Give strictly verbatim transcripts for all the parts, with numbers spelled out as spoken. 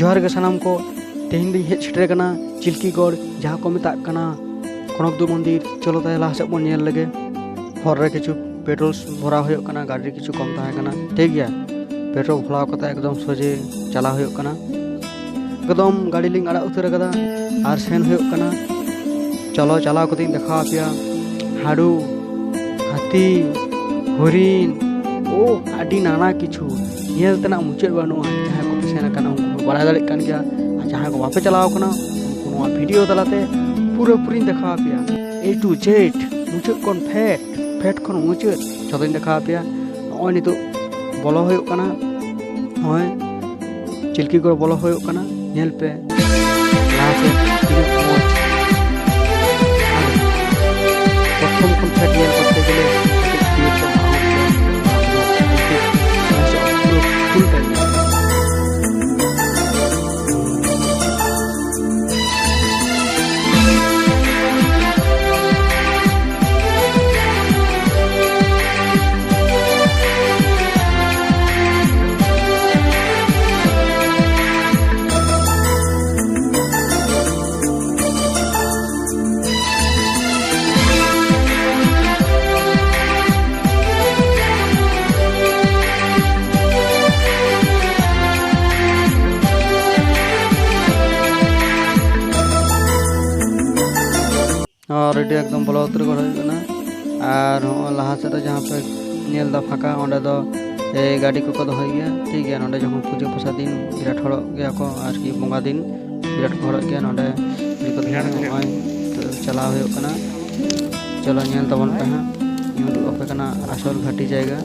ᱡᱚᱦᱟᱨ ᱜᱮ ᱥᱟᱱᱟᱢ ᱠᱚ, ᱛᱮᱦᱮᱧ ᱫᱚᱧ ᱦᱮᱡ ᱥᱮᱴᱮᱨ ᱟᱠᱟᱱᱟ ᱪᱤᱞᱠᱤᱜᱚᱲ, ᱡᱟᱦᱟᱸ ᱠᱚ ᱢᱮᱛᱟᱜ ᱠᱟᱱᱟ ᱠᱚᱱᱚᱠᱫᱩ ᱢᱚᱱᱫᱤᱨ᱾ ᱪᱚᱞᱚ ᱛᱟᱦᱞᱮ ᱞᱟᱦᱟ ᱥᱮᱫ ᱵᱚᱱ ᱧᱮᱞ ᱞᱮᱜᱮ᱾ ᱦᱚᱨ ᱨᱮ ᱠᱤᱪᱷᱩ ᱯᱮᱴᱨᱳᱞ ᱵᱷᱚᱨᱟᱣ ᱦᱩᱭᱩᱜ ᱠᱟᱱᱟ, ᱜᱟᱹᱰᱤ ᱨᱮ ᱠᱤᱪᱷᱩ ᱠᱚᱢ ᱛᱟᱦᱮᱸ ᱠᱟᱱᱟ, ᱴᱷᱤᱠ ᱜᱮᱭᱟ᱾ ᱯᱮᱴᱨᱳᱞ ᱵᱷᱚᱨᱟᱣ ᱠᱟᱛᱮ ᱮᱠᱫᱚᱢ ᱥᱚᱡᱷᱮ ᱪᱟᱞᱟᱣ ᱦᱩᱭᱩᱜ ᱠᱟᱱᱟ᱾ ᱮᱠᱫᱚᱢ ᱜᱟᱹᱰᱤ ᱞᱤᱧ ᱟᱲᱟᱜ ᱩᱛᱟᱹᱨ ᱟᱠᱟᱫᱟ ᱟᱨ ᱥᱮᱱ ᱦᱩᱭᱩᱜ ᱠᱟᱱᱟ᱾ ᱪᱚᱞᱚ, ᱪᱟᱞᱟᱣ ᱠᱟᱛᱮᱧ ᱫᱮᱠᱷᱟᱣ ᱟᱯᱮᱭᱟ᱾ ᱦᱟᱹᱲᱩ, ᱦᱟᱹᱛᱤ, ᱦᱚᱨᱤᱱ, ᱳ, ᱟᱹᱰᱤ ᱱᱟᱱᱟ ᱠᱤᱪᱷᱩ ᱧᱮᱞ ᱛᱮᱱᱟᱜ ᱢᱩᱪᱟᱹᱫ ᱵᱟᱹᱱᱩᱜᱼᱟ᱾ ᱡᱟᱦᱟᱸᱭ ᱠᱚᱯᱮ ᱥᱮᱱ ᱟᱠᱟᱱᱟ, ᱩᱱᱠᱩ ᱠᱚ ᱵᱟᱲᱟᱭ ᱫᱟᱲᱮᱭᱟᱜ ᱠᱟᱱ ᱜᱮᱭᱟ᱾ ᱟᱨ ᱡᱟᱦᱟᱸᱭ ᱠᱚ ᱵᱟᱯᱮ ᱪᱟᱞᱟᱣ ᱟᱠᱟᱱᱟ, ᱩᱱᱠᱩ ᱱᱚᱣᱟ ᱵᱷᱤᱰᱤᱭᱳ ᱛᱟᱞᱟᱛᱮ ᱯᱩᱨᱟᱹᱯᱩᱨᱤᱧ ᱫᱮᱠᱷᱟᱣ ᱟᱯᱮᱭᱟ, A to Z, ᱢᱩᱪᱟᱹᱫ ᱠᱷᱚᱱ ᱯᱷᱮᱰ, ᱯᱷᱮᱰ ᱠᱷᱚᱱ ᱢᱩᱪᱟᱹᱫ ᱡᱚᱛᱚᱧ ᱫᱮᱠᱷᱟᱣ ᱟᱯᱮᱭᱟ᱾ ᱱᱚᱜᱼᱚᱭ ᱱᱤᱛᱚᱜ ᱵᱚᱞᱚ ᱦᱩᱭᱩᱜ ᱠᱟᱱᱟ, ᱱᱚᱜᱼᱚᱭ ᱪᱤᱞᱠᱤᱜᱚᱲ ᱵᱚᱞᱚ ᱦᱩᱭᱩᱜ ᱠᱟᱱᱟ᱾ ᱧᱮᱞ ᱯᱮ ᱞᱟᱦᱟ ᱥᱮᱫ ᱛᱤᱱᱟᱹᱜ ᱢᱚᱡᱽ᱾ ᱯᱨᱚᱛᱷᱚᱢ ᱠᱷᱚᱱ ᱯᱷᱮᱰ ᱧᱮᱞ ᱠᱚᱨᱛᱮ ᱜᱮᱞᱮ ᱠᱟᱹᱴᱤᱡ ᱵᱤᱨ ᱠᱚ ᱢᱟᱜ ᱦᱚᱪᱚᱭᱟ᱾ ᱯᱩᱨᱟᱹ full time᱾ ᱚ, ᱨᱮᱰᱤ ᱮᱠᱫᱚᱢ ᱵᱚᱞᱚ ᱩᱛᱟᱹᱨ ᱜᱚᱫ ᱦᱩᱭᱩᱜ ᱠᱟᱱᱟ᱾ ᱟᱨ ᱱᱚᱜᱼᱚᱭ ᱞᱟᱦᱟ ᱥᱮᱫ ᱨᱮ ᱡᱟᱦᱟᱸ ᱯᱮ ᱧᱮᱞ ᱮᱫᱟ ᱯᱷᱟᱸᱠᱟ, ᱚᱸᱰᱮ ᱫᱚ ᱮ, ᱜᱟᱹᱰᱤ ᱠᱚᱠᱚ ᱫᱚᱦᱚᱭ ᱜᱮᱭᱟ, ᱴᱷᱤᱠ ᱜᱮᱭᱟ᱾ ᱱᱚᱸᱰᱮ ᱡᱚᱠᱷᱚᱱ ᱯᱩᱡᱟᱹ ᱯᱟᱥᱟ ᱫᱤᱱ ᱵᱤᱨᱟᱴ ᱦᱚᱲᱚᱜ ᱜᱮᱭᱟ ᱠᱚ, ᱟᱨᱠᱤ ᱵᱚᱸᱜᱟ ᱫᱤᱱ ᱵᱤᱨᱟᱴ ᱠᱚ ᱦᱚᱲᱚᱜ ᱜᱮᱭᱟ᱾ ᱱᱚᱸᱰᱮ ᱜᱟᱹᱰᱤ ᱠᱚ ᱫᱚᱦᱚᱭᱟ᱾ ᱱᱚᱜᱼᱚᱭ ᱛᱚ ᱪᱟᱞᱟᱣ ᱦᱩᱭᱩᱜ ᱠᱟᱱᱟ᱾ ᱪᱚᱞᱚ, ᱧᱮᱞ ᱛᱟᱵᱚᱱ ᱯᱮ ᱦᱟᱸᱜ, ᱤᱧ ᱩᱫᱩᱜ ᱟᱯᱮ ᱠᱟᱱᱟ ᱟᱥᱚᱞ ᱜᱷᱟᱹᱴᱤ ᱡᱟᱭᱜᱟ,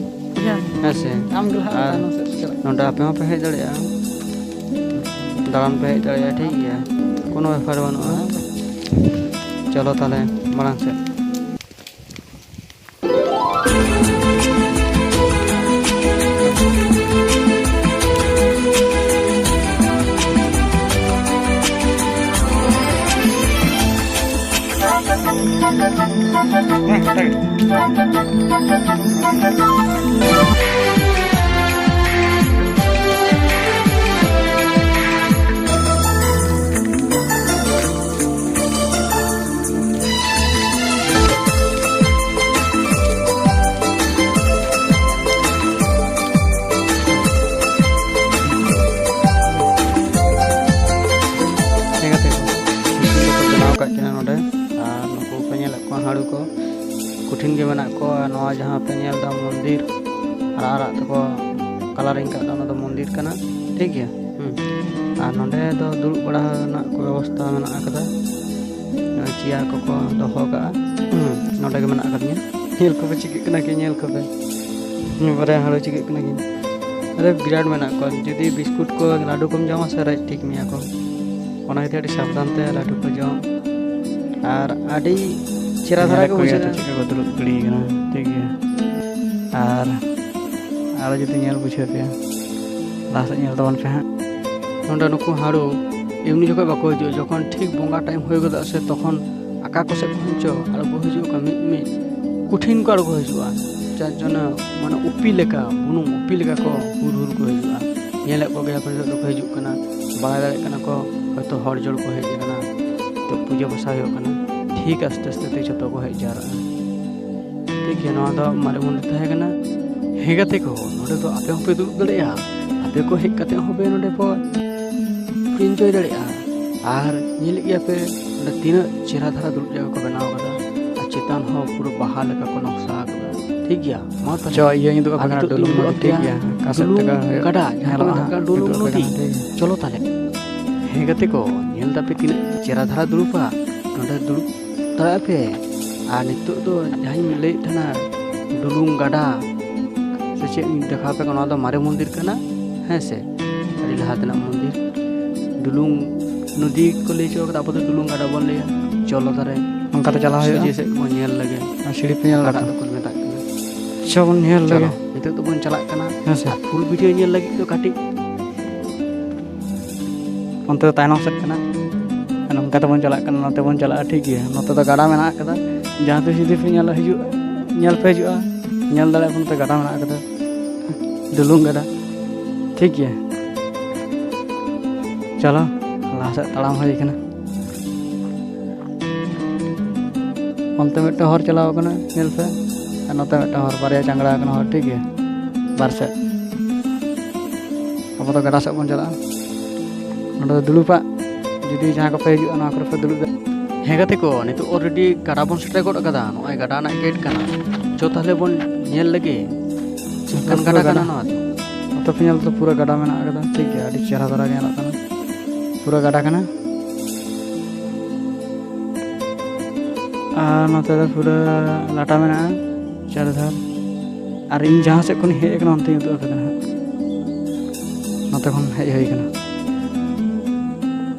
ᱦᱮᱸ ᱥᱮ? ᱟᱢ ᱜᱮ ᱞᱟᱦᱟ ᱟᱨ ᱛᱟᱭᱱᱚᱢ ᱥᱮᱫ ᱪᱟᱞᱟᱜ ᱱᱚᱸᱰᱮ ᱟᱯᱮ ᱦᱚᱸᱯᱮ ᱦᱮᱡ ᱫᱟᱲᱮᱭᱟᱜᱼᱟ, ᱫᱟᱬᱟᱱ ᱯᱮ ᱦᱮᱡ ᱫᱟᱲᱮᱭᱟᱜᱼᱟ, ᱴᱷᱤᱠ ᱜᱮᱭᱟ, ᱠᱳᱱᱳ ᱵᱮᱯᱟᱨ ᱵᱟᱹᱱᱩᱜᱼᱟ᱾ ᱪᱚᱞᱚ ᱛᱟᱦᱞᱮ ᱢᱟᱲᱟᱝ ᱥᱮᱫ᱾ ᱜᱮ ᱢᱮᱱᱟᱜ ᱠᱚᱣᱟ᱾ ᱱᱚᱣᱟ ᱡᱟᱦᱟᱸ ᱯᱮ ᱧᱮᱞ ᱮᱫᱟ ᱢᱚᱱᱫᱤᱨ, ᱟᱨᱟᱜ ᱟᱨᱟᱜ ᱛᱮᱠᱚ ᱠᱟᱞᱟᱨᱤᱝ ᱠᱟᱜ ᱫᱚ, ᱚᱱᱟ ᱫᱚ ᱢᱚᱱᱫᱤᱨ ᱠᱟᱱᱟ, ᱴᱷᱤᱠ ᱜᱮᱭᱟ᱾ ᱦᱩᱸ᱾ ᱟᱨ ᱱᱚᱸᱰᱮ ᱫᱚ ᱫᱩᱲᱩᱵ ᱵᱟᱲᱟ ᱨᱮᱱᱟᱜ ᱠᱚ ᱵᱮᱵᱚᱥᱛᱷᱟ ᱢᱮᱱᱟᱜ ᱟᱠᱟᱫᱟ᱾ ᱱᱚᱜᱼᱚᱭ ᱪᱮᱭᱟᱨ ᱠᱚᱠᱚ ᱫᱚᱦᱚ ᱠᱟᱜᱼᱟ᱾ ᱦᱩᱸ, ᱱᱚᱸᱰᱮ ᱜᱮ ᱢᱮᱱᱟᱜ ᱟᱠᱟᱫᱤᱧᱟ᱾ ᱧᱮᱞ ᱠᱚᱯᱮ ᱪᱤᱠᱟᱹᱜ ᱠᱟᱱᱟ ᱠᱤᱱ, ᱧᱮᱞ ᱠᱚᱯᱮ᱾ ᱵᱟᱨᱭᱟ ᱦᱟᱹᱲᱩ ᱪᱤᱠᱟᱹᱜ ᱠᱟᱱᱟ ᱠᱤᱱ᱾ ᱟᱨᱮ ᱵᱤᱨᱟᱴ ᱢᱮᱱᱟᱜ ᱠᱚᱣᱟ᱾ ᱡᱩᱫᱤ ᱵᱤᱥᱠᱩᱴ ᱠᱚ, ᱞᱟᱹᱰᱩ ᱠᱚᱢ ᱡᱚᱢᱟ ᱥᱮ, ᱨᱮᱡ ᱴᱷᱤᱠ ᱢᱮᱭᱟ ᱠᱚ᱾ ᱚᱱᱟ ᱠᱷᱟᱹᱛᱤᱨ ᱟᱹᱰᱤ ᱥᱟᱵᱫᱷᱟᱱ ᱛᱮ ᱞᱟᱹᱰᱩ ᱠᱚ ᱡᱚᱢ᱾ ᱟᱨ ᱟᱹᱰᱤ ᱪᱮᱦᱨᱟ ᱫᱷᱟᱨᱟ ᱧᱮᱞᱮᱫ ᱜᱮ ᱠᱚ ᱜᱮᱭᱟ ᱵᱩᱡᱷᱟᱹᱜᱼᱟ᱾ ᱛᱚ, ᱪᱮᱫ ᱞᱮᱠᱟ ᱠᱚ ᱫᱩᱲᱩᱵ ᱜᱤᱰᱤ ᱠᱟᱱᱟ, ᱴᱷᱤᱠ ᱜᱮᱭᱟ᱾ ᱟᱨ ᱟᱨᱚ ᱡᱩᱫᱤ ᱧᱮᱞ ᱵᱩᱡᱷᱟᱹᱣ ᱯᱮᱭᱟ, ᱞᱟᱦᱟ ᱥᱮᱫ ᱧᱮᱞ ᱛᱟᱵᱚᱱ ᱯᱮ ᱦᱟᱸᱜ᱾ ᱱᱚᱸᱰᱮ ᱱᱩᱠᱩ ᱦᱟᱹᱲᱩ ᱮᱢᱱᱤ ᱡᱚᱠᱷᱚᱱ ᱵᱟᱠᱚ ᱦᱤᱡᱩᱜᱼᱟ, ᱡᱚᱠᱷᱚᱱ ᱴᱷᱤᱠ ᱵᱚᱸᱜᱟ time ᱦᱩᱭ ᱜᱚᱫᱚᱜᱼᱟ ᱥᱮ, ᱛᱚᱠᱷᱚᱱ ᱟᱠᱟ ᱠᱚ ᱥᱮᱫ ᱠᱷᱚᱱ ᱪᱚ ᱟᱬᱜᱚ ᱦᱤᱡᱩᱜ ᱠᱚ, ᱢᱤᱫ ᱢᱤᱫ ᱠᱚᱴᱷᱤᱱ ᱠᱚ ᱟᱬᱜᱚ ᱦᱤᱡᱩᱜᱼᱟ᱾ ᱡᱟᱨ ᱡᱚᱱᱱᱚ ᱢᱟᱱᱮ ᱩᱯᱤ ᱞᱮᱠᱟ, ᱵᱩᱱᱩᱢ ᱩᱯᱤ ᱞᱮᱠᱟ ᱠᱚ ᱦᱩᱨ ᱦᱩᱨ ᱠᱚ ᱦᱤᱡᱩᱜᱼᱟ᱾ ᱧᱮᱞᱮᱫ ᱠᱚᱜᱮᱭᱟ ᱯᱮ, ᱱᱤᱛᱚᱜ ᱫᱚᱠᱚ ᱦᱤᱡᱩᱜ ᱠᱟᱱᱟ, ᱵᱟᱲᱟᱭ ᱫᱟᱲᱮᱭᱟᱜ ᱠᱟᱱᱟ ᱠᱚ ᱦᱚᱭᱛᱳ ᱦᱚᱲ ᱡᱚᱲ ᱠᱚ ᱦᱮᱡ ᱟᱠᱟᱱᱟ, ᱛᱚ ᱯᱩᱡᱟᱹ ᱯᱟᱥᱟ ᱦᱩᱭᱩᱜ ᱠᱟᱱᱟ᱾ ᱴᱷᱤᱠ ᱟᱥᱛᱮ ᱟᱥᱛᱮ ᱛᱮ ᱡᱚᱛᱚ ᱠᱚ ᱦᱮᱡ ᱡᱟᱣᱨᱟᱜᱼᱟ᱾ ᱴᱷᱤᱠ ᱜᱮᱭᱟ, ᱱᱚᱣᱟ ᱫᱚ ᱢᱟᱨᱮ ᱢᱚᱱᱫᱤᱨ ᱛᱟᱦᱮᱸ ᱠᱟᱱᱟ᱾ ᱦᱮᱸ ᱜᱟᱛᱮ ᱠᱚ, ᱱᱚᱰᱮ ᱫᱚ ᱟᱯᱮ ᱦᱚᱸᱯᱮ ᱫᱩᱲᱩᱵ ᱫᱟᱲᱮᱭᱟᱜᱼᱟ, ᱟᱯᱮ ᱠᱚ ᱦᱮᱡ ᱠᱟᱛᱮ ᱦᱚᱸᱯᱮ ᱱᱚᱰᱮ ᱯᱮ enjoy ᱫᱟᱲᱮᱭᱟᱜᱼᱟ᱾ ᱟᱨ ᱧᱮᱞᱮᱫ ᱜᱮᱭᱟ ᱯᱮ ᱱᱚᱰᱮ ᱛᱤᱱᱟᱹᱜ ᱪᱮᱦᱨᱟ ᱫᱷᱟᱨᱟ ᱫᱩᱲᱩᱵ ᱡᱟᱭᱜᱟ ᱠᱚ ᱵᱮᱱᱟᱣ ᱠᱟᱫᱟ, ᱟᱨ ᱪᱮᱛᱟᱱ ᱦᱚᱸ ᱯᱩᱨᱟᱹ ᱵᱟᱦᱟ ᱞᱮᱠᱟ ᱠᱚ ᱱᱚᱠᱥᱟ ᱟᱠᱟᱫᱟ᱾ ᱴᱷᱤᱠ ᱜᱮᱭᱟ, ᱢᱟ ᱛᱟᱦᱞᱮ ᱪᱚ, ᱤᱭᱟᱹ ᱧᱩᱛᱩᱢ ᱟᱨ ᱠᱟᱱᱟ, ᱱᱤᱛᱚᱜ ᱫᱩᱞᱩᱝ ᱫᱩᱧ ᱩᱫᱩᱜ ᱱᱚᱫᱤ, ᱴᱷᱤᱠ ᱟᱯᱮᱭᱟ ᱜᱮᱭᱟ, ᱚᱠᱟ ᱥᱮᱫ ᱫᱩᱞᱩᱝ ᱛᱮ ᱠᱚ ᱦᱩᱭᱩᱜᱼᱟ, ᱜᱟᱰᱟ, ᱡᱟᱦᱟᱸ ᱠᱚ ᱧᱮᱞᱚᱜᱼᱟ ᱢᱮᱛᱟᱜ ᱦᱟᱸᱜ, ᱠᱟᱱᱟ ᱫᱩᱞᱩᱝ ᱩᱫᱩᱜ ᱟᱯᱮ ᱱᱚᱫᱤ᱾ ᱠᱟᱱᱟ, ᱴᱷᱤᱠ ᱜᱮᱭᱟ᱾ ᱪᱚᱞᱚ ᱛᱟᱦᱞᱮ᱾ ᱦᱮᱸ ᱜᱟᱛᱮ ᱠᱚ, ᱧᱮᱞ ᱫᱟᱯᱮ ᱛᱤᱱᱟᱹᱜ ᱪᱮᱦᱨᱟ ᱫᱷᱟᱨᱟ ᱫᱩᱲᱩᱵᱟ, ᱱᱚᱰᱮ ᱫᱩᱲᱩᱵ ᱫᱟᱲᱮᱭᱟᱜᱼᱟ ᱯᱮ᱾ ᱟᱨ ᱱᱤᱛᱚᱜ ᱫᱚ ᱡᱟᱦᱟᱸᱧ ᱞᱟᱹᱭᱮᱫ ᱛᱟᱦᱮᱱᱟ, ᱰᱩᱞᱩᱝ ᱜᱟᱰᱟ ᱥᱮ ᱪᱮᱫ ᱤᱧ ᱫᱮᱠᱷᱟᱣ ᱟᱯᱮ ᱠᱟᱱᱟ, ᱱᱚᱣᱟ ᱫᱚ ᱢᱟᱨᱮ ᱢᱚᱱᱫᱤᱨ ᱠᱟᱱᱟ, ᱦᱮᱸ ᱥᱮ, ᱟᱹᱰᱤ ᱞᱟᱦᱟ ᱛᱮᱱᱟᱜ ᱢᱚᱱᱫᱤᱨ᱾ ᱰᱩᱞᱩᱝ ᱱᱚᱫᱤ ᱠᱚ ᱞᱟᱹᱭ ᱦᱚᱪᱚ ᱠᱟᱫᱟ, ᱟᱵᱚ ᱫᱚ ᱰᱩᱞᱩᱝ ᱜᱟᱰᱟ ᱵᱚᱱ ᱞᱟᱹᱭᱟ᱾ ᱪᱚᱞᱚ ᱛᱟᱦᱞᱮ ᱚᱱᱠᱟ ᱛᱮ ᱪᱟᱞᱟᱣ ᱦᱩᱭᱩᱜᱼᱟ᱾ ᱥᱚᱡᱷᱮ ᱥᱮᱫ ᱵᱚᱱ ᱧᱮᱞ ᱞᱮᱜᱮ᱾ ᱟᱨ ᱥᱤᱲᱤ ᱯᱮ ᱧᱮᱞ ᱚᱠᱟᱴᱟᱜ ᱠᱟᱫᱟ? ᱫᱚᱠᱚ ᱢᱮᱛᱟᱜ ᱠᱟᱱᱟ᱾ ᱟᱪᱪᱷᱟ, ᱵᱚᱱ ᱧᱮᱞ ᱪᱚᱞᱚ, ᱞᱮᱜᱮ᱾ ᱱᱤᱛᱚᱜ ᱫᱚᱵᱚᱱ ᱪᱟᱞᱟᱜ ᱠᱟᱱᱟ᱾ ᱦᱮᱸ ᱥᱮ᱾ ᱟᱨ full video ᱧᱮᱞ ᱞᱟᱹᱜᱤᱫ ᱫᱚ ᱠᱟᱹᱴᱤᱡ ᱚᱱᱛᱮ ᱫᱚ ᱛᱟᱭᱱᱚᱢ ᱥᱮᱫ ᱠᱟᱱᱟ᱾ ᱟᱨ ᱱᱚᱝᱠᱟ ᱛᱮᱵᱚᱱ ᱪᱟᱞᱟᱜ ᱠᱟᱱᱟ, ᱱᱚᱛᱮ ᱵᱚᱱ ᱪᱟᱞᱟᱜᱼᱟ, ᱴᱷᱤᱠ ᱜᱮᱭᱟ᱾ ᱱᱚᱛᱮ ᱫᱚ ᱜᱟᱰᱟ ᱢᱮᱱᱟᱜ ᱟᱠᱟᱫᱟ᱾ ᱡᱟᱦᱟᱸ ᱛᱤᱥ ᱡᱩᱫᱤ ᱯᱮ ᱧᱮᱞ ᱦᱤᱡᱩᱜ, ᱧᱮᱞ ᱯᱮ ᱦᱤᱡᱩᱜᱼᱟ, ᱧᱮᱞ ᱫᱟᱲᱮᱭᱟᱜᱼᱟ ᱯᱮ, ᱱᱚᱛᱮ ᱜᱟᱰᱟ ᱢᱮᱱᱟᱜ ᱟᱠᱟᱫᱟ, ᱰᱩᱞᱩᱝ ᱜᱟᱰᱟ, ᱴᱷᱤᱠ ᱜᱮᱭᱟ᱾ ᱪᱚᱞᱚ, ᱞᱟᱦᱟ ᱥᱮᱫ ᱛᱟᱲᱟᱢ ᱦᱩᱭ ᱠᱟᱱᱟ᱾ ᱚᱱᱛᱮ ᱢᱤᱫᱴᱟᱝ ᱦᱚᱨ ᱪᱟᱞᱟᱣ ᱠᱟᱱᱟ, ᱧᱮᱞ ᱯᱮ, ᱟᱨ ᱱᱚᱛᱮ ᱢᱤᱫᱴᱟᱝ ᱦᱚᱨ, ᱵᱟᱨᱭᱟ ᱪᱟᱝᱜᱲᱟ ᱟᱠᱟᱱᱟ ᱦᱚᱨ, ᱴᱷᱤᱠ ᱜᱮᱭᱟ, ᱵᱟᱨ ᱥᱮᱫ᱾ ᱟᱵᱚ ᱫᱚ ᱜᱟᱰᱟ ᱥᱮᱫ ᱵᱚᱱ ᱪᱟᱞᱟᱜᱼᱟ᱾ ᱱᱚᱸᱰᱮ ᱫᱚ ᱫᱩᱲᱩᱵᱟᱜ, ᱡᱩᱫᱤ ᱡᱟᱦᱟᱸ ᱠᱚᱯᱮ ᱦᱤᱡᱩᱜᱼᱟ, ᱱᱚᱣᱟ ᱠᱚᱨᱮ ᱯᱮ ᱫᱩᱲᱩᱵ ᱫᱟᱲᱮᱭᱟᱜᱼᱟ᱾ ᱦᱮᱸ ᱜᱟᱛᱮ ᱠᱚ, ᱱᱤᱛᱚᱜ already ᱜᱟᱰᱟ ᱵᱚᱱ ᱥᱮᱴᱮᱨ ᱜᱚᱫ ᱟᱠᱟᱫᱟ᱾ ᱱᱚᱜᱼᱚᱭ ᱜᱟᱰᱟ ᱨᱮᱱᱟᱜ ᱜᱮᱴ ᱠᱟᱱᱟ᱾ ᱪᱚ ᱛᱟᱦᱞᱮ ᱵᱚᱱ ᱧᱮᱞ ᱞᱮᱜᱮ, ᱪᱮᱫ ᱞᱮᱠᱟᱱ ᱜᱟᱰᱟ ᱠᱟᱱᱟ ᱱᱚᱣᱟ ᱫᱚ᱾ ᱱᱚᱛᱮ ᱯᱮ ᱧᱮᱞ ᱫᱟ, ᱯᱩᱨᱟᱹ ᱜᱟᱰᱟ ᱢᱮᱱᱟᱜ ᱟᱠᱟᱫᱟ, ᱴᱷᱤᱠ ᱜᱮᱭᱟ, ᱟᱹᱰᱤ ᱪᱮᱦᱨᱟ ᱫᱷᱟᱨᱟ ᱜᱮ ᱧᱮᱞᱚᱜ ᱠᱟᱱᱟ᱾ ᱯᱩᱨᱟᱹ ᱜᱟᱰᱟ ᱠᱟᱱᱟ᱾ ᱟᱨ ᱱᱚᱛᱮ ᱫᱚ ᱯᱩᱨᱟᱹ ᱞᱟᱴᱟ ᱢᱮᱱᱟᱜᱼᱟ ᱪᱟᱨᱫᱷᱟᱨ᱾ ᱟᱨ ᱤᱧ ᱡᱟᱦᱟᱸ ᱥᱮᱫ ᱠᱷᱚᱱᱤᱧ ᱦᱮᱡ ᱟᱠᱟᱱᱟ, ᱚᱱᱛᱮᱧ ᱩᱫᱩᱜ ᱟᱯᱮ ᱠᱟᱱᱟ ᱦᱟᱸᱜ᱾ ᱱᱚᱛᱮ ᱠᱷᱚᱱ ᱦᱮᱡ ᱦᱩᱭ ᱟᱠᱟᱱᱟ᱾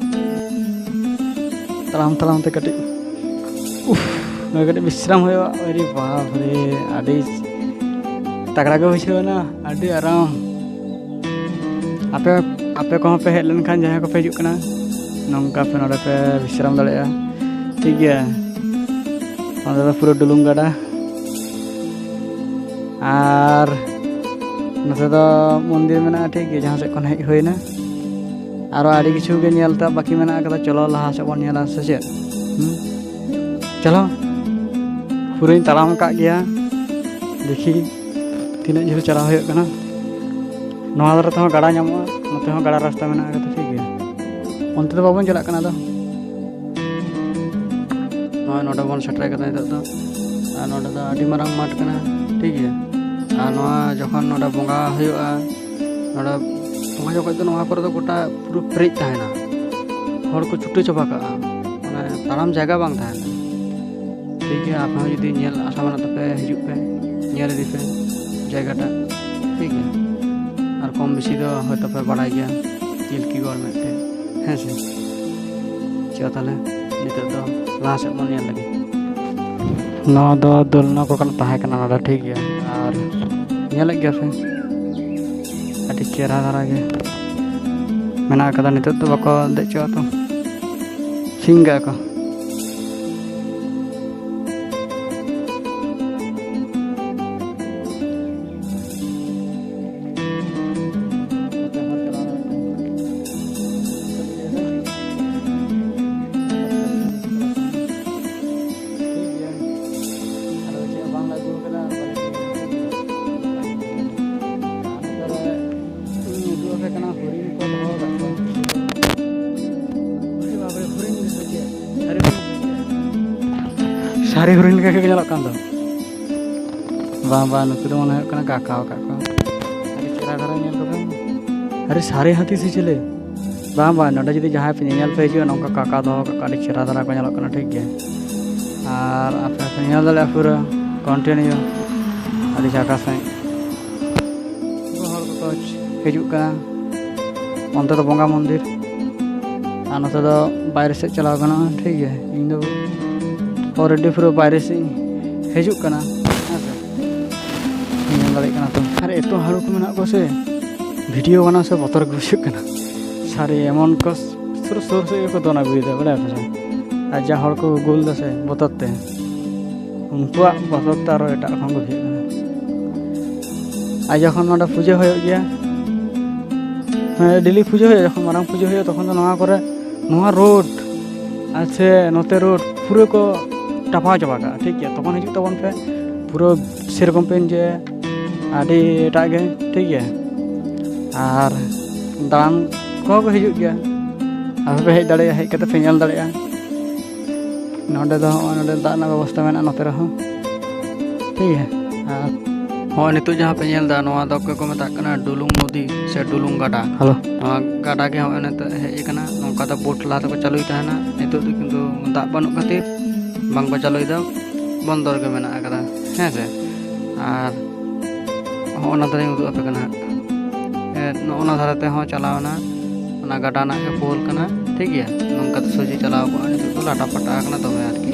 ᱛᱟᱲᱟᱢ ᱛᱟᱲᱟᱢ ᱛᱮ ᱠᱟᱹᱴᱤᱡ, ᱩᱯᱷ, ᱱᱚᱰᱮ ᱠᱟᱹᱴᱤᱡ ᱵᱤᱥᱨᱟᱢ ᱦᱩᱭᱩᱜᱼᱟ᱾ ᱟᱨᱮ ᱵᱟᱯ ᱨᱮ, ᱟᱹᱰᱤ ᱛᱟᱜᱲᱟ ᱜᱮ ᱵᱩᱡᱷᱟᱹᱣ ᱮᱱᱟ, ᱟᱹᱰᱤ ᱟᱨᱟᱢ᱾ ᱟᱯᱮ, ᱟᱯᱮ ᱠᱚᱦᱚᱸ ᱯᱮ ᱦᱮᱡ ᱞᱮᱱᱠᱷᱟᱱ, ᱡᱟᱦᱟᱸᱭ ᱠᱚᱯᱮ ᱦᱤᱡᱩᱜ ᱠᱟᱱᱟ, ᱱᱚᱝᱠᱟ ᱯᱮ ᱱᱚᱰᱮ ᱯᱮ ᱵᱤᱥᱨᱟᱢ ᱫᱟᱲᱮᱭᱟᱜᱼᱟ, ᱴᱷᱤᱠ ᱜᱮᱭᱟ᱾ ᱱᱚᱰᱮ ᱫᱚ ᱯᱩᱨᱟᱹ ᱰᱩᱞᱩᱝ ᱜᱟᱰᱟ᱾ ᱟᱨ ᱱᱚᱛᱮ ᱫᱚ ᱢᱚᱱᱫᱤᱨ ᱢᱮᱱᱟᱜᱼᱟ, ᱴᱷᱤᱠ ᱜᱮᱭᱟ, ᱡᱟᱦᱟᱸ ᱥᱮᱫ ᱠᱷᱚᱱ ᱦᱮᱡ ᱦᱩᱭᱱᱟ᱾ ᱟᱨᱚ ᱟᱹᱰᱤ ᱠᱤᱪᱷᱩ ᱜᱮ ᱧᱮᱞ ᱛᱮ ᱵᱟᱹᱠᱤ ᱢᱮᱱᱟᱜ ᱟᱠᱟᱫᱟ᱾ ᱪᱚᱞᱚ ᱞᱟᱦᱟ ᱥᱮᱫ ᱵᱚᱱ ᱧᱮᱞᱟ, ᱥᱮ ᱪᱮᱫ? ᱦᱩᱸ? ᱪᱚᱞᱚ, ᱯᱩᱨᱟᱹᱧ ᱛᱟᱲᱟᱢ ᱟᱠᱟᱫ ᱜᱮᱭᱟ, ᱫᱮᱠᱷᱤ ᱛᱤᱱᱟᱹᱜ ᱡᱷᱟᱹᱞ ᱪᱟᱞᱟᱣ ᱦᱩᱭᱩᱜ ᱠᱟᱱᱟ᱾ ᱱᱚᱣᱟ ᱫᱷᱟᱨᱮ ᱛᱮᱦᱚᱸ ᱜᱟᱰᱟ ᱧᱟᱢᱚᱜᱼᱟ, ᱱᱚᱛᱮ ᱦᱚᱸ ᱜᱟᱰᱟ ᱨᱟᱥᱛᱟ ᱢᱮᱱᱟᱜ ᱟᱠᱟᱫᱟ, ᱴᱷᱤᱠ ᱜᱮᱭᱟ᱾ ᱚᱱᱛᱮ ᱫᱚ ᱵᱟᱵᱚᱱ ᱪᱟᱞᱟᱜ ᱠᱟᱱᱟ ᱟᱫᱚ᱾ ᱱᱚᱜᱼᱚᱭ ᱱᱚᱰᱮ ᱵᱚᱱ ᱥᱮᱴᱮᱨ ᱠᱟᱱᱟ ᱱᱤᱛᱚᱜ ᱫᱚ᱾ ᱟᱨ ᱱᱚᱰᱮ ᱫᱚ ᱟᱹᱰᱤ ᱢᱟᱨᱟᱝ ᱢᱟᱴᱷ ᱠᱟᱱᱟ, ᱴᱷᱤᱠ ᱜᱮᱭᱟ᱾ ᱟᱨ ᱱᱚᱣᱟ ᱡᱚᱠᱷᱚᱱ ᱱᱚᱰᱮ ᱵᱚᱸᱜᱟ ᱦᱩᱭᱩᱜᱼᱟ, ᱱᱚᱰᱮ ᱵᱚᱸᱜᱟ ᱡᱚᱠᱷᱚᱡ ᱫᱚ ᱱᱚᱣᱟ ᱠᱚᱨᱮ ᱫᱚ ᱜᱚᱴᱟ ᱯᱩᱨᱟᱹ ᱯᱮᱨᱮᱡ ᱛᱟᱦᱮᱱᱟ, ᱦᱚᱲ ᱠᱚ ᱪᱷᱩᱴᱟᱹ ᱪᱟᱵᱟ ᱠᱟᱜᱼᱟ, ᱢᱟᱱᱮ ᱛᱟᱲᱟᱢ ᱡᱟᱭᱜᱟ ᱵᱟᱝ ᱛᱟᱦᱮᱱᱟ᱾ ᱴᱷᱤᱠ ᱜᱮᱭᱟ, ᱟᱯᱮ ᱦᱚᱸ ᱡᱩᱫᱤ ᱧᱮᱞ ᱟᱥᱟ ᱢᱮᱱᱟᱜ ᱛᱟᱯᱮ, ᱦᱤᱡᱩᱜ ᱯᱮ, ᱧᱮᱞ ᱤᱫᱤ ᱯᱮ ᱡᱟᱭᱜᱟᱴᱟ, ᱴᱷᱤᱠ ᱜᱮᱭᱟ᱾ ᱟᱨ ᱠᱚᱢ ᱵᱮᱥᱤ ᱫᱚ ᱦᱚᱭᱛᱳ ᱯᱮ ᱵᱟᱲᱟᱭ ᱜᱮᱭᱟ ᱪᱤᱞᱠᱤᱜᱚᱲ ᱢᱤᱫᱴᱮᱱ, ᱦᱮᱸ ᱥᱮ᱾ ᱪᱚ ᱛᱟᱦᱞᱮ ᱱᱤᱛᱚᱜ ᱫᱚ ᱞᱟᱦᱟ ᱥᱮᱫ ᱵᱚᱱ ᱧᱮᱞ ᱞᱮᱜᱮ᱾ ᱱᱚᱣᱟ ᱫᱚ ᱫᱩᱞᱱᱟ ᱠᱚ ᱠᱟᱱᱟ, ᱛᱟᱦᱮᱸ ᱠᱟᱱᱟ ᱱᱚᱰᱮ, ᱴᱷᱤᱠ ᱜᱮᱭᱟ᱾ ᱟᱨ ᱧᱮᱞᱮᱫ ᱜᱮᱭᱟ ᱯᱮ, ᱟᱹᱰᱤ ᱪᱮᱦᱨᱟ ᱫᱷᱟᱨᱟ ᱜᱮ ᱢᱮᱱᱟᱜ ᱟᱠᱟᱫᱟ᱾ ᱱᱤᱛᱚᱜ ᱫᱚ ᱵᱟᱠᱚ ᱫᱮᱡ ᱦᱚᱪᱚᱣᱟᱜᱼᱟ ᱛᱚ, ᱥᱤᱧ ᱠᱟᱜᱼᱟ ᱠᱚ᱾ ᱴᱷᱤᱠ ᱜᱮᱭᱟ, ᱟᱞᱮ ᱫᱚ ᱪᱮᱫ ᱦᱚᱸ ᱵᱟᱝᱞᱮ ᱟᱹᱜᱩ ᱟᱠᱟᱫᱟ, ᱵᱟᱞᱮ ᱟᱹᱜᱩ ᱟᱠᱟᱫᱟ᱾ ᱟᱨ ᱱᱚᱛᱮ ᱨᱮ ᱤᱧ ᱩᱫᱩᱜ ᱟᱯᱮ ᱠᱟᱱᱟ, ᱦᱚᱨᱤᱱ ᱠᱚ ᱫᱚᱦᱚ ᱟᱠᱟᱫ ᱠᱚᱣᱟ᱾ ᱟᱨᱮ ᱵᱟᱵᱨᱮ, ᱦᱚᱨᱤᱱ ᱜᱮ ᱥᱮ ᱪᱮᱫ? ᱟᱨᱮ ᱦᱚᱨᱤᱱ ᱞᱮᱠᱟ ᱜᱮ ᱧᱮᱞᱚᱜ ᱠᱟᱱ ᱫᱚ᱾ ᱵᱟᱝ, ᱵᱟᱝ, ᱱᱩᱠᱩ ᱫᱚ ᱢᱚᱱᱮ ᱦᱩᱭᱩᱜ ᱠᱟᱱᱟ ᱠᱟᱠᱟ ᱟᱠᱟᱫ ᱠᱚᱣᱟ᱾ ᱟᱹᱰᱤ ᱪᱮᱦᱨᱟ ᱫᱷᱟᱨᱟ ᱧᱮᱞ ᱠᱚᱯᱮ᱾ ᱟᱨᱮ ᱥᱟᱨᱮ ᱦᱟᱹᱛᱤ ᱥᱮ ᱪᱤᱞᱤ? ᱵᱟᱝ, ᱵᱟᱝ, ᱱᱚᱰᱮ ᱡᱩᱫᱤ ᱡᱟᱦᱟᱸᱭ ᱯᱮ ᱧᱮᱧᱮᱞ ᱯᱮ ᱦᱤᱡᱩᱜᱼᱟ, ᱱᱚᱝᱠᱟ ᱠᱟᱠᱟ ᱫᱚᱦᱚ ᱠᱟᱜ ᱠᱚᱣᱟ, ᱟᱹᱰᱤ ᱪᱮᱦᱨᱟ ᱫᱷᱟᱨᱟ ᱠᱚ ᱧᱮᱞᱚᱜ ᱠᱟᱱᱟ, ᱴᱷᱤᱠ ᱜᱮᱭᱟ᱾ ᱟᱨ ᱟᱯᱮ ᱯᱮ ᱧᱮᱞ ᱫᱟᱲᱮᱭᱟᱜᱼᱟ ᱯᱩᱨᱟᱹ continue ᱟᱹᱰᱤ ᱡᱟᱭᱜᱟ ᱥᱮᱫ᱾ ᱦᱚᱲ ᱠᱚᱠᱚ ᱦᱤᱡᱩᱜ ᱠᱟᱱᱟ᱾ ᱚᱱᱛᱮ ᱫᱚ ᱵᱚᱸᱜᱟ ᱢᱚᱱᱫᱤᱨ, ᱟᱨ ᱱᱚᱛᱮ ᱫᱚ ᱵᱟᱭᱨᱮ ᱥᱮᱫ ᱪᱟᱞᱟᱣ ᱜᱟᱱᱚᱜᱼᱟ, ᱴᱷᱤᱠ ᱜᱮᱭᱟ᱾ ᱤᱧ ᱫᱚ already ᱯᱩᱨᱟᱹ ᱵᱟᱭᱨᱮ ᱥᱮᱫ ᱤᱧ ᱦᱤᱡᱩᱜ ᱠᱟᱱᱟ, ᱦᱮᱸ ᱥᱮ᱾ ᱧᱮᱞ ᱫᱟᱲᱮᱭᱟᱜ ᱠᱟᱱᱟ ᱛᱚ᱾ ᱟᱨ ᱮᱛᱚ ᱦᱟᱹᱬᱩ ᱠᱚ ᱢᱮᱱᱟᱜ ᱠᱚᱣᱟ ᱥᱮ, video ᱵᱮᱱᱟᱣ ᱥᱮ ᱵᱚᱛᱚᱨ ᱜᱮ ᱵᱩᱡᱷᱟᱹᱜ ᱠᱟᱱᱟ᱾ ᱥᱟᱹᱨᱤ ᱮᱢᱚᱱ ᱠᱚ ᱥᱩᱨ ᱥᱩᱨ ᱥᱮᱫ ᱜᱮᱠᱚ ᱫᱚᱱ ᱟᱹᱜᱩᱭᱮᱫᱟ, ᱵᱟᱲᱟᱭ ᱯᱮ ᱥᱮ᱾ ᱟᱨ ᱡᱟ ᱦᱚᱲ ᱠᱚ ᱜᱳᱞ ᱫᱟ ᱥᱮ ᱵᱚᱛᱚᱨ ᱛᱮ, ᱩᱱᱠᱩᱣᱟᱜ ᱵᱚᱛᱚᱨ ᱛᱮ ᱟᱨᱚ ᱮᱴᱟᱜ ᱨᱚᱠᱚᱢ ᱠᱚ ᱵᱩᱡᱷᱟᱹᱜ ᱠᱟᱱᱟ᱾ ᱟᱨ ᱡᱚᱠᱷᱚᱱ ᱱᱚᱰᱮ ᱯᱩᱡᱟᱹ ᱦᱩᱭᱩᱜ ᱜᱮᱭᱟ, ᱦᱮᱸ, daily ᱯᱩᱡᱟᱹ ᱦᱩᱭᱩᱜᱼᱟ, ᱡᱚᱠᱷᱚᱱ ᱢᱟᱨᱟᱝ ᱯᱩᱡᱟᱹ ᱦᱩᱭᱩᱜᱼᱟ, ᱛᱚᱠᱷᱚᱱ ᱫᱚ ᱱᱚᱣᱟ ᱠᱚᱨᱮ, ᱱᱚᱣᱟ road ᱟᱨ ᱥᱮ ᱱᱚᱛᱮ road ᱯᱩᱨᱟᱹ ᱠᱚ ᱴᱟᱯᱟᱣ ᱪᱟᱵᱟ ᱠᱟᱜᱼᱟ, ᱴᱷᱤᱠ ᱜᱮᱭᱟ᱾ ᱛᱚᱠᱷᱚᱱ ᱦᱤᱡᱩᱜ ᱛᱟᱵᱚᱱ ᱯᱮ, ᱯᱩᱨᱟᱹ ᱥᱮᱨᱚᱠᱚᱢ ᱯᱮ enjoyᱟ, ᱟᱹᱰᱤ ᱮᱴᱟᱜ ᱜᱮ, ᱴᱷᱤᱠ ᱜᱮᱭᱟ᱾ ᱟᱨ ᱫᱟᱬᱟᱱ ᱠᱚᱦᱚᱸ ᱠᱚ ᱦᱤᱡᱩᱜ ᱜᱮᱭᱟ, ᱟᱯᱮ ᱯᱮ ᱦᱮᱡ ᱫᱟᱲᱮᱭᱟᱜᱼᱟ, ᱦᱮᱡ ᱠᱟᱛᱮ ᱯᱮ ᱧᱮᱞ ᱫᱟᱲᱮᱭᱟᱜᱼᱟ᱾ ᱱᱚᱸᱰᱮ ᱫᱚ ᱦᱚᱸᱜᱼᱚᱭ ᱱᱚᱸᱰᱮ ᱫᱟᱜ ᱨᱮᱱᱟᱜ ᱵᱮᱵᱚᱥᱛᱟ ᱢᱮᱱᱟᱜᱼᱟ ᱱᱚᱛᱮ ᱨᱮᱦᱚᱸ, ᱴᱷᱤᱠ ᱜᱮᱭᱟ᱾ ᱟᱨ ᱦᱚᱸᱜᱼᱚᱭ ᱱᱤᱛᱚᱜ ᱡᱟᱦᱟᱸ ᱯᱮ ᱧᱮᱞ ᱮᱫᱟ, ᱱᱚᱣᱟ ᱫᱚ ᱚᱠᱚᱭ ᱠᱚ ᱢᱮᱛᱟᱜ ᱠᱟᱱᱟ ᱰᱩᱞᱩᱝ ᱱᱚᱫᱤ ᱥᱮ ᱰᱩᱞᱩᱝ ᱜᱟᱰᱟ᱾ ᱦᱮᱞᱳ᱾ ᱱᱚᱣᱟ ᱜᱟᱰᱟ ᱜᱮ ᱦᱚᱸᱜᱼᱚᱭ ᱱᱤᱛᱚᱜ ᱦᱮᱡ ᱟᱠᱟᱱᱟ᱾ ᱱᱚᱝᱠᱟ ᱫᱚ boat ᱞᱟᱦᱟ ᱛᱮᱠᱚ ᱪᱟᱹᱞᱩᱭ ᱛᱟᱦᱮᱱᱟ, ᱱᱤᱛᱚᱜ ᱫᱚ ᱠᱤᱱᱛᱩ ᱫᱟᱜ ᱵᱟᱹᱱᱩᱜ ᱠᱷᱟᱹᱛᱤᱨ ᱵᱟᱝ ᱠᱚ ᱪᱟᱹᱞᱩᱭᱮᱫᱟ, ᱵᱚᱱᱫᱚ ᱨᱮᱜᱮ ᱢᱮᱱᱟᱜ ᱟᱠᱟᱫᱟ, ᱦᱮᱸ ᱥᱮ᱾ ᱟᱨ ᱦᱚᱸᱜᱼᱚ ᱱᱟ ᱫᱷᱟᱨᱮᱧ ᱩᱫᱩᱜ ᱟᱯᱮ ᱠᱟᱱᱟ ᱦᱟᱸᱜ᱾ ᱮ, ᱱᱚᱜᱼᱚ ᱱᱟ ᱫᱷᱟᱨᱮ ᱛᱮᱦᱚᱸ ᱪᱟᱞᱟᱣ ᱮᱱᱟ, ᱚᱱᱟ ᱜᱟᱰᱟ ᱨᱮᱱᱟᱜ ᱜᱮ ᱯᱳᱞ ᱠᱟᱱᱟ, ᱴᱷᱤᱠ ᱜᱮᱭᱟ᱾ ᱱᱚᱝᱠᱟ ᱛᱮ ᱥᱚᱡᱷᱮ ᱪᱟᱞᱟᱣ ᱠᱚᱜᱼᱟ, ᱱᱤᱛᱚᱜ ᱫᱚ ᱞᱟᱴᱟ ᱯᱟᱴᱟ ᱟᱠᱟᱱᱟ ᱫᱚᱢᱮ ᱟᱨᱠᱤ᱾